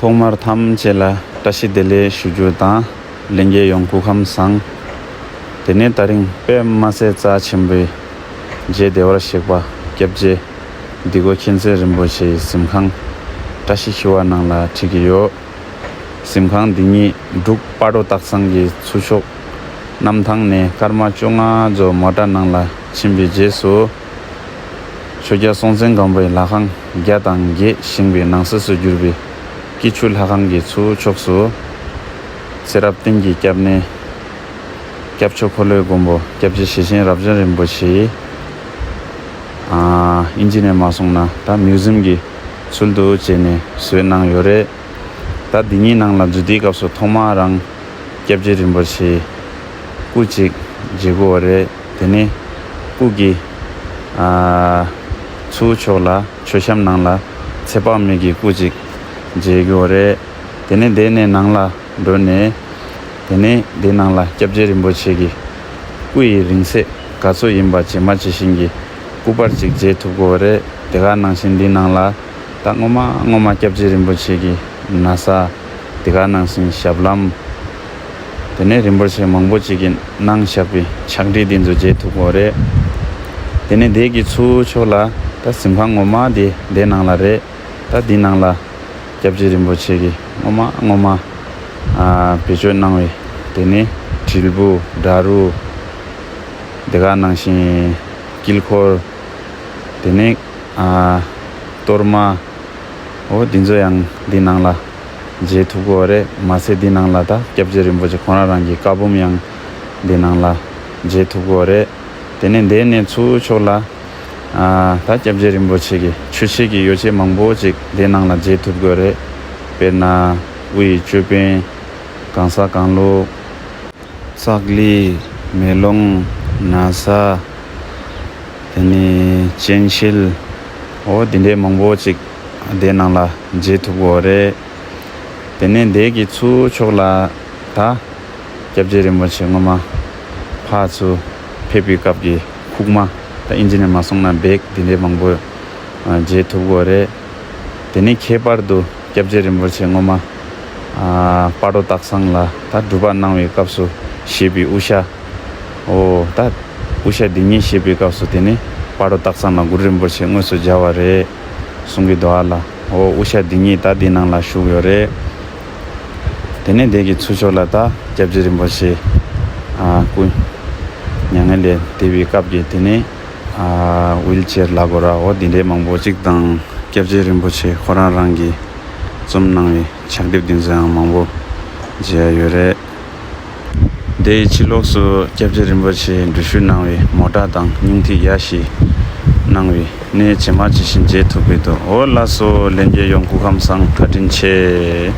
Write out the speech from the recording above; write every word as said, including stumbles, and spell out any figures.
ཐོག་མར་ཐམས་ཅད་ལ་བཀྲ་ཤིས་བདེ་ལེགས་ཞུ་རྒྱུ་དང་། ལྷན་རྒྱས་ཡོངས་སྐུ་ཁམས་བཟང་། དེ་ནས་ད་རིང་དཔེ་མ་སྲིད་རྩ་ཆེན་པོའི་རྗེ་བདེ་བར་གཤེགས་པ་སྐྱབས་རྗེ་འདི་གོ་མཁྱེན་བརྩེ་རིན་པོ་ཆེའི་གཟིམ་ཁང་བཀྲ་ཤིས་ཞི་བ་ནང་ལ་ཁྲིད་ཀྱི་ཡོད། གཟིམ་ཁང་འདི་ཉིད་འབྲུག་སྤ་རོ་སྟག་ཚང་གི་ཚུར་ཕྱོགས་གནམ་ཐང་ནས་སྐར་མ་བཅོ་ལྔ་ཙམ་མོ་ཊ་ནང་ལ་ཕྱིན་པའི་རྗེས་སུ། ཆོས་རྒྱལ་སྲོང་བཙན་སྒམ་པོའི་ལྷ་ཁང་བརྒྱ་དང་བརྒྱད་བཞེངས་པའི་ནང་གསེས་སུ་གྱུར་པའི་སྐྱིད་ཆུ་ལྷ་ཁང་གི་ཚུར་ཕྱོགས་སུ། ཚེ་རབས་གཏན་གྱི་སྐྱབས་གནས་སྐྱབས་མཆོག་འཁོར་ལོའི་མགོན་པོ་སྐྱབས་རྗེ་ཞེ་ཆེན་རབ་འབྱམས་རིན་པོ་ཆེ་ཨིན་ཇི་ནས་མ་སོང་ན་ད་མིའུ་ཛིམ་གྱི་ཚུལ་དུ་བྱས་ནས་བཟོས་གནང་ཡོད་རེད། ད་འདི་གཉིས་ནང་ལ་འཛུལ་དུས་སྐབས་སུ་ཐོག་མ་རང་སྐྱབས་རྗེ་རིན་པོ་ཆེའི་སྐུ་གཅིག་མཇལ་དགོས་པ་རེད། དེ་ནས་སྐུ་གི་ཨ་ཚུར་ཕྱོགས་ལ་མཆོད་བཤམས་ནང་ལ་ཚེ་དཔག་མེད་ཀྱི་སྐུ་གཅིག་མཇལ་དགོས་པ་རེད། དེ་ནས་དེ་ནས་ནང་ལ་འགྲོ་ནས། དེ་ནས་དེ་ནང་ལ་སྐྱབས་རྗེ་རིན་པོ་ཆེ་གི་སྐུ་ཡི་རིང་ཚད་ག་ཚོད་ཡིན་པ་ཇི་མ་ཇི་བཞིན་གྱི་སྐུ་པར་ཅིག་མཇལ་ཐུབ་དགོས་པ་རེད། དེ་ག་ནང་བཞིན་འདི་ནང་ལ་ད་ངོ་མ་ངོ་མ་སྐྱབས་རྗེ་རིན་པོ་ཆེ་གི་ན་བཟའ། དེ་ག་ནང་བཞིན་ཞབས་ལྷམ། དེ་ནས་རིན་པོ་ཆེ་མང་པོ་ཅིག་གིས་གནང་བཞག་པའི་ཕྱག་བྲིས་འདི་ཚོ་མཇལ་ཐུབ་དགོས་པ་རེད། དེ་ནས་དེ་གི་ཚུར་ཕྱོགས་ལ་ད་གཟིམ་ཁང་ངོ་མ་དེ་དེ་ནང་ལ་རེད། ད་འདི་ནང་ལ་སྐྱབས་རྗེ་རིན་པོ་ཆེ་གིས་ངོ་མ་ངོ་མ་ཨ་བེད་སྤྱོད་གནང་བའི་དེ་ནས་དྲིལ་བུ། འདྲ་རུ། དེ་ག་ནང་བཞིན་དཀྱིལ་འཁོར། དེ་ནས་ཨ་གཏོར་མ། འོ་འདི་ཚོ་ཡང་འདི་ནང་ལ་མཇལ་ཐུབ་ཀྱི་ཡོད་རེད། མ་ཟད་འདི་ནང་ལ་ད་སྐྱབས་རྗེ་རིན་པོ་ཆེ་ཁོང་རང་རང་གི་བཀའ་འབུམ་ཡང་འདི་ནང་ལ་མཇལ་ཐུབ་ཀྱི་ཡོད་རེད། དེ་ནས་འདི་ནས་ཚུར་ཕྱོགས་ལ་ཨ་ད་སྐྱབས་རྗེ་རིན་པོ་ཆེ་གི་ཆོས་ཆས་ཀྱི་ཡོ་བྱད་མང་པོ་ཅིག་དེ་ནང་ལ་མཇལ་ཐུབ་ཀྱི་ཡོད་རེད། དཔེར་ན་དབུ་ཡི་ཅོད་པན། གང་ཟག་གང་བླུགས། ཙཀ་ལི། མེ་ལོང་། ན་བཟའ། དེ་ནས་སྤྱན་ཤེལ། འོ་འདི་འདྲའི་མང་པོ་ཅིག་དེ་ནང་ལ་མཇལ་ཐུབ་ཀྱི་ཡོད་རེད། དེ་ནས་འདི་གི་ཚུར་ཕྱོགས་ལ་ད་སྐྱབས་རྗེ་རིན་པོ་ཆེ་སྔོན་མ་ཕར་ཚུར་ཕེབས་པའི་སྐབས་ཀྱི་ཁུག་མ། ད་ཨིན་ཇི་ནས་མ་སོང་ན་བེག་འདི་འདྲའི་མང་པོ་མཇལ་ཐུབ་ཀྱི་ཡོད་རེད། དེ་ནས་ཁྱད་པར་དུ་སྐྱབས་རྗེ་རིན་པོ་ཆེ་སྔོན་མ་ཨ་སྤ་རོ་སྟག་ཚང་ལ་ད་སྒྲུབ་པ་གནང་བའི་སྐབས་སུ་བཞེས་པའི་དབུ་ཞྭ། འོ་ད་དབུ་ཞྭ་འདི་ཉིད་བཞེས་པའི་སྐབས་སུ་དེ་ནི་སྤ་རོ་སྟག་ཚང་ལ་གུ་རུ་རིན་པོ་ཆེ་དངོས་སུ་མཇལ་བ་རེད་གསུང་གི་འདུག་ཨ་ལ། འོ་དབུ་ཞྭ་འདི་ཉིད་ད་འདི་ནང་ལ་བཞུགས་ཡོད་རེད། དེ་ནས་དེ་གི་ཚུར་ཕྱོགས་ལ་ད་སྐྱབས་རྗེ་རིན་པོ་ཆེ་ཨ་སྐུ་མྱ་ངན་ལས་འདས་པའི་སྐབས་ཀྱི་དེ་ནས་ཨ་ཝིལ་ཅེར་ལ་གོ་ར། འོ་འདི་འདྲའི་མང་པོ་ཅིག་དང་། སྐྱབས་རྗེ་རིན་པོ་ཆེ་ཁོ་རང་རང་གིས་རྩོམ་གནང་བའི་ཕྱག་དེབ་འདི་ཚོ་ཡང་མང་པོ་མཇལ་ཡོད་རེད། དེའི་ཕྱི་ལོགས་སུ་སྐྱབས་རྗེ་རིན་པོ་ཆེས་འགྲུལ་བཞུད་གནང་བའི་མོ་ཊ་དང་སྙིང་ཐིག་ཡ་ཞིག་གནང་བའི་གནས་ཇི་མ་ཇི་བཞིན་མཇལ་ཐུབ་ཀྱི་འདུག་འོ་ལགས་སོ། ལྷན་རྒྱས་ཡོངས་སྐུ་ཁམས་བཟང་། བཀའ་དྲིན་ཆེ།